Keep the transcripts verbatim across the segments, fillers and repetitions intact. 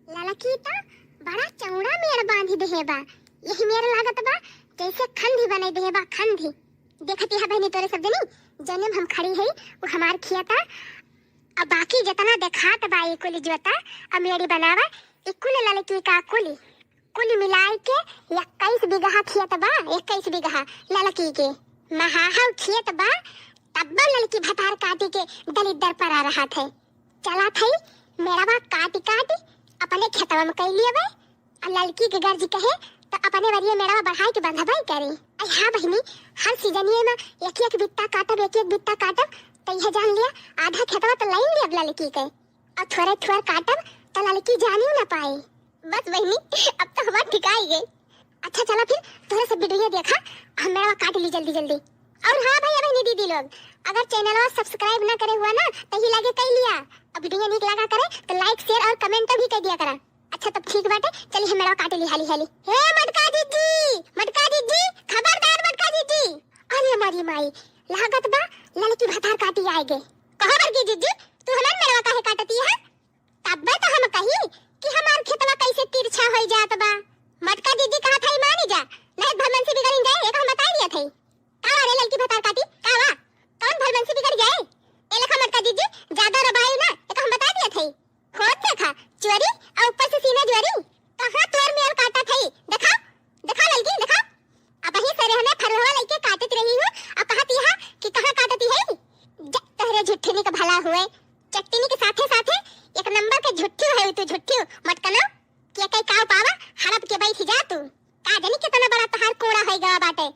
ललकी त बड़ा चौड़ा मेड़ बांधी देहे बा। यही मेड़ लागत बा जैसे खंधी बनाई देहे बा, खंधी। देखत यह बहिनी तोरे सब जनी, जने में हम खड़ी है, वो हमार खेत है। अब बाकी जितना देखात बा, ये कुल जोता, अब मेड़ी बनावा, ये कुल ललकी का कुली, कुल मिलाई के इक्कीस बीघा खेत बा, इक्कीस बीघा ललकी के। महाहाव खेत बा, तब्बो ललकी भतार काटी के दलिद्दर परा रहत है। चला थई, मेड़वा काटी काटी अपने खेतवा में कई लियबे। आ ललकी के गर्ज कहे, त अपने वरिये मेड़वा बढ़ाई के बंधबे करी। अरे हाँ बहिनी, हर सीजनिये में एक एक बित्ता काटब, एक एक बित्ता काटब, त यह जान लिया, आधा खेतवा त लाइन लियब ललकी के। और थोड़े थोड़ काटब, त ललकी जानियो ना पाए। बस बहिनी, अब तो हमार ठिकाई गई। अच्छा चला फिर, तोहरे सब वीडियो देखा, हम मेड़वा काट ली जल्दी जल्दी। और हाँ भैया बहिनी दीदी लोग, अगर चैनलवा subscribe ना करे हुआ ना, त ही लागे कई लिया। अब वीडियो नीक लगा करे, त like, share और comment भी कर दिया करा। अच्छा तब ठीक बाटे, चली हम मेड़वा काट ली हाली हाली। हे मटका दीदी, मटका दीदी, खबरदार मटका दीदी। अरे हमारी माई, लागत बा ललकी भतार काटी आए गे। कहो बड़की दीदी, तू हमार मेड़वा काहे काटती है? तब्बे तो हम कही कि हमार खेतवा कैसे तिरछा होई जात बा। मटका दीदी कहत हई मानी जा, नहीं भलमनसी बिगड़िन जाए, एक हम बताई दिया थई। का रे ललकी भतार काटी, का वा? कौन भलमनसी बिगड़ जाए? ए लेखा मटका दीदी, ज्यादा रबाई ना, एक हम बताई दिया थई। होत देखा, चोरी और ऊपर से सीना जोरी। कहाँ तोर मेल काटा थई? देखा, देखा ललकी, देखा। अबही से रहने फरुहवा लइके काटत रही हूँ, और कहती है कि कहाँ काटती है? जा, तोहरे झुट्ठिनी का भला हुए। चट्टिनी के साथे साथे एक नंबर के झुट्ठी है तू, झुट्ठी मटकनो। के कई काव पावा, हड़प के बैठ जा तू। का जानी कितना बड़ा तहार कोड़ा होई गवा बाटे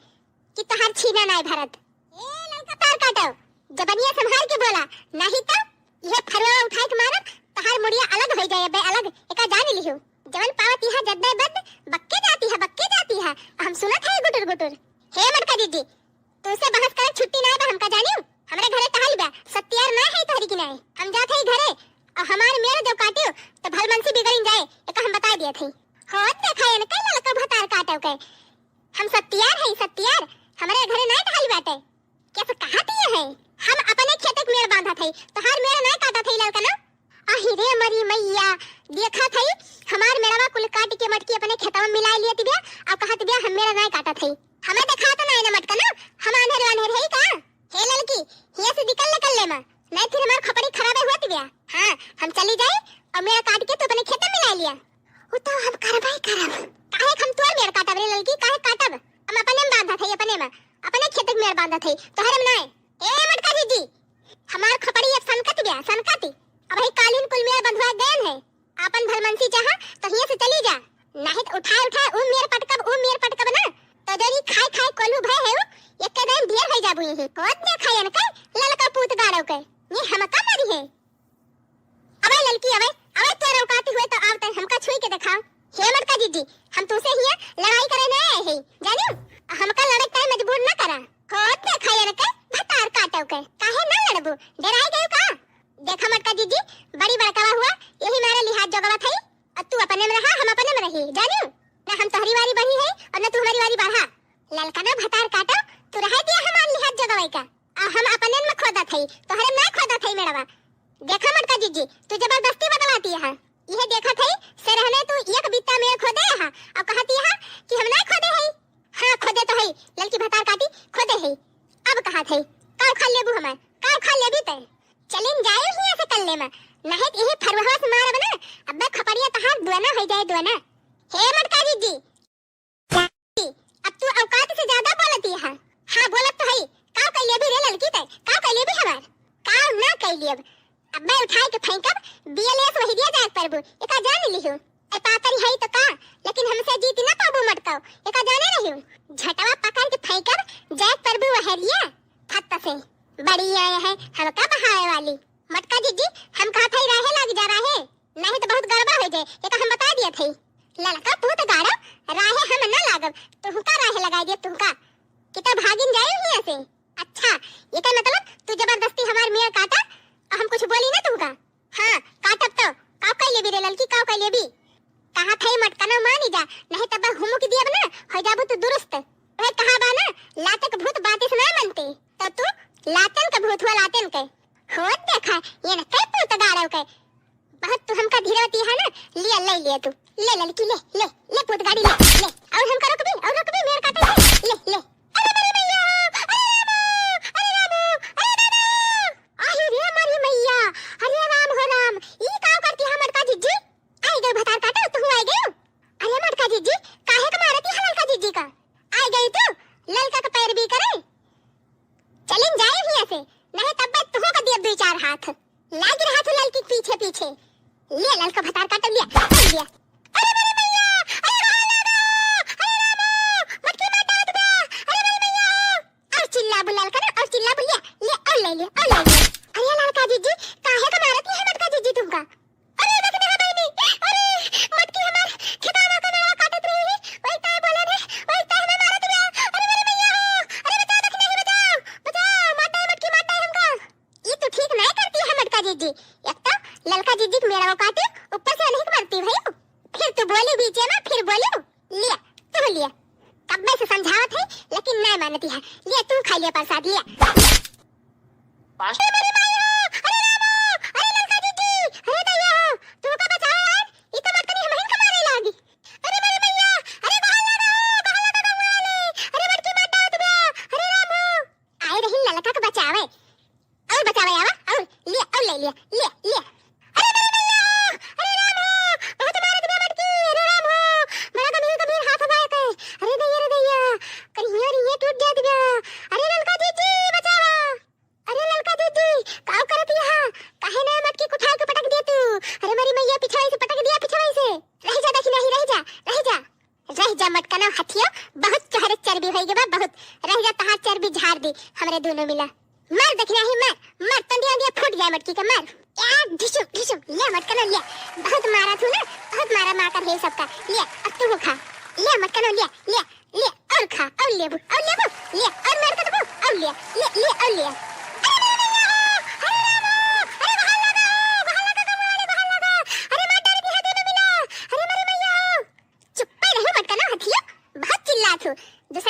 कि तहार छीना नाय भरत। ए ललका तार काटो, जबनिया संभाल के बोला, नहीं तो यह फरुआ उठाए के मारब, तहार मुड़िया अलग होई जाए बे, अलग। एका जान लिहू, जवन पावत यहाँ जद्दे बद बक्के जाती है, बक्के जाती है। हम सुनत है गुटुर गुटुर। हे मटका दीदी, तुमसे बहस करे छुट्टी ना बा हमका जानियो। हमरे घरे टहल बा, सत्यार ना है तोहरी की नाय। हम जात है घरे, और हमार मेड़ जो काटियो तो भलमनसी बिगड़िन जाए, एका हम बता दिया थई। होत देखा इनके ललका भतार काटो के। हम सत्यार है, सत्यार। हमरे घरे ना टहल बाटे। कैसे कहा दिए है? हम अपने खेते के मेड़ बांधा थई, तोहार मेड़ ना काटा थई ललका ना। आही रे मरी मैया, देखा थई, हमार मेड़वा कुल काट के मटकी अपने खेतवा में मिला लियत बिया, अब कहत बिया हम मेड़ नाय काटत हई। हमें देखात नाय ना मटका ना, हम आन्हर वान्हर हई का? हे ललकी, हिया से निकल ले कल्ले मा, नाय फिर हमार खोपड़ी खराबे होत बिया। हाँ, हम चली जाई और मेड़ काट के तू अपने खेते में मिला लिया। वो तो हम करबे करब। काहे हम तोर मेड़ काटब रे ललकी, काहे काटब? हम अपने में बांधत हई, अपने में, अपने खेते के मेड़ बांधत हई, तोहरे में नाय। ए मटका दीदी, हमार खोपड़ी अब सनकत बिया, सनकत। अबही कालीन कुल मेड़ बंधवा गयन है। आपन भलमनसी चाहा तो हियाँ से चली जा, नाहीं तो उठाए उठाए ऊ मेड़ पटकब, ऊ मेड़ पटकब ना, तो जोरी खाए खाए कोल्हू भय है ऊ, एक दिन ढेर होई जाबू यही। होत देखा इनके ललका पूत गाड़ो के, ये हमका मरी है। अबे ललकी, अबे, अबे तोर औकात हुए तो आव तै हमका छुई के देखाओ। हे मटका दीदी, हम तुमसे हियाँ लड़ाई करे ना आए है, जानियो? हमका लड़े ताई मजबूर ना करा। होत देखा इनके भतार काटो के, काहे ना लड़बू? डराई गयो का? देखा मटका दीदी, बड़ी बड़कावा हुआ, यही मारे लिहाज जोगवा थई, और तू अपने में रहा, हम अपने में रही, जानियो? ना हम तोहरी वारी बढ़ी है और ना तू हमारी वारी बढ़ा। ललका ना भतार काटो, तू रहे दिया हमार लिहाज जोगवा का। आ हम अपने में खोदत हई, तोहरे में ना खोदत हई मेड़वा। देखा मटका जीजी, तू जबरदस्ती बतलाती है। यह देखत हई, से रहने तू एक बित्ता में खोदे है, अब कहती है कि हम ना खोदे हई। हाँ, खोदे तो हई, ललकी भतार काटी, खोदे हई। अब कहत हई, का उखाड़ लेबू हमार, का उखाड़ लेबी तै? चलिन जाए हियाँ से कल्ले में, नहीं तो यही फरुहवा से मारब ना, अब्बे खपड़िया तहार दोना होई जाए, दोना। हे मटका जीजी, अब तू औकात से ज्यादा बोलती है। हाँ, बोलत तो हई। का कइले भी रे ललकी तै? का कइले भी हमार? का ना कइले अब? अब्बे उठाए के फेंकब, B L S वही दिया जाए परबू। एका जान लिहू। ए पातरी हई तो का, लेकिन हमसे जीत ना पाबू मटकाओ। एका जाने रहियो। झटवा पकड़ के फेंकब, जाए परबू वहरिया। फत्त से। बड़ी आए है, हमका बहाए वाली। मटका जीजी, हम कहा था राहे लाग जा रहे। नहीं तो बहुत गड़बड़ हो जाए, एका हम बता दिया थे। ललका पूत गाड़ो, राहे हम न लागब, तुहका राहे लगाई दिया, तुहका। कि तो भागिन जाए हियाँ से। अच्छा, एका मतलब तू जबरदस्ती हमार मेड़ काटा, और हम कुछ बोली ना तुहका। हाँ, काटब तो, काव कइ लेबी रे ललकी, काव कइ लेबी? कहा थे मटकनो मानी जा, नहीं तब हुमुक दियब ना, हो जाबू तू दुरुस्त। वह कहा बा ना, लाते के भूत बातिस ना मनते, तो तू लातन के भूत हुआ, लातन के। होत देखा, ये न कई पूत गाड़ो के। बहुत तू हमका धीरवती है ना, लिया ले। ले तू, ले ललकी, ले, ले, ले पूत गाड़ी, ले, ले। और हमका रोकबी, और रोकबी, मेड़ काटे से, ले, ले। अरे मेरी मैया, अरे रामो, अरे रामो, अरे दादा। अरे रे मरी मैया, अरे राम हो राम, ई का करती है मटका जिज्जी? आई गई भतार काटे, तू आई गई। अरे मटका जिज्जी, काहे का मारती है ललका जिज्जी का? आई गई तू, ललका का पैरवी करे। चलिन जाए हियाँ से, नहीं तब मैं तुहू का दियब दुई चार हाथ। लाग रहा तू ललकी के पीछे पीछे। ले ललका भतार काटे, ले, ले। अरे मेरी मैया, अरे भाला गा, अरे रामो, मटकी मार डालत बा, अरे मेरी मैया। और चिल्लाबू ललका ना, और चिल्लाबू, ले, ले, और ले ले, और ले ले। अरे ललका जिज्जी, काहे का मारत है मटका जिज्जी तुमका? अरे देख ना बहिनी, अरे मटकी हमार खेतावा का मेड़वा काटत रही, वही ताय बोला रे, वही ताय हमें मारत बा। अरे मेरी मैया हो, अरे बचाओ, देख नहीं बचाओ, बचाओ, मार डाय मटकी, मार डाय हमका। ई तू ठीक नहीं करती है मटका जिज्जी। एक तो ललका जिज्जी के मेड़वा काटी, ऊपर से अनहिक मरती भई। फिर तू बोली बीचे में, फिर बोली। लिया, तू लिया। कब्बे से समझावत है, लेकिन नहीं मानती है। लिया, तू खा लिया प्रसाद, लिया। अरे मेरी माई हो, अरे रामो, अरे ललका जिज्जी, अरे दैया हो, तू का बचाओ यार, ई तो मटकनी हमहिन का मारे लागी। अरे मेरी मैया, अरे गोहाल लगा, गोहाल लगा गंगा वाले, अरे मटकी मार डालत बा, अरे राम हो। आए रही ललका के बचावे, और बचावे आवा, और ले, और ले लिया, ले, ले। अरे मेरी मैया, अरे राम हो, बहुत मारत बा मटकी, अरे राम हो, बड़ा गंभीर, गंभीर हाथ बा के। अरे दैया, अरे दैया, करिया, रिया टूट जात बा। अरे ललका जिज्जी, बचावा। अरे ललका जिज्जी, काव करत यहाँ? काहे ना मटकी उठा के पटक दिया तू? अरे मेरी मैया, पिछवाई से पटक दिया, पिछवाई से। रह जा, देखी नहीं, रह जा, रह जा। रह जा मटकनो हथियो, बहुत तोहरे चर्बी होई गे बा, बहुत। रह जा, तहार चर्बी झाड़ दी हमरे दोनों मिला। मर देखना ही, मर, मर, तंदिया, तंदिया फूट जाए मटकी के, मर। यार, ढिशुम, ढिशुम, ले मटकनो, ले। बहुत मारा तू ना, बहुत मारा, मार कर है सबका। ले, अब तू खा। ले मटकनो, ले, ले, ले, और खा, और लेबू, और लेबू, ले, और मार कर देबू, और ले, ले, ले, और ले। अरे मेरे मैया हो, अरे राम हो, अरे बाहर लगा, बाहर लगा, कमरे वाले बाहर लगा। अरे मार डाल दी है दोनों मिला। अरे मेरे मैया हो। चुप्पे रहो मटकनो हथियो, बहुत चिल्लात हो। दूसरा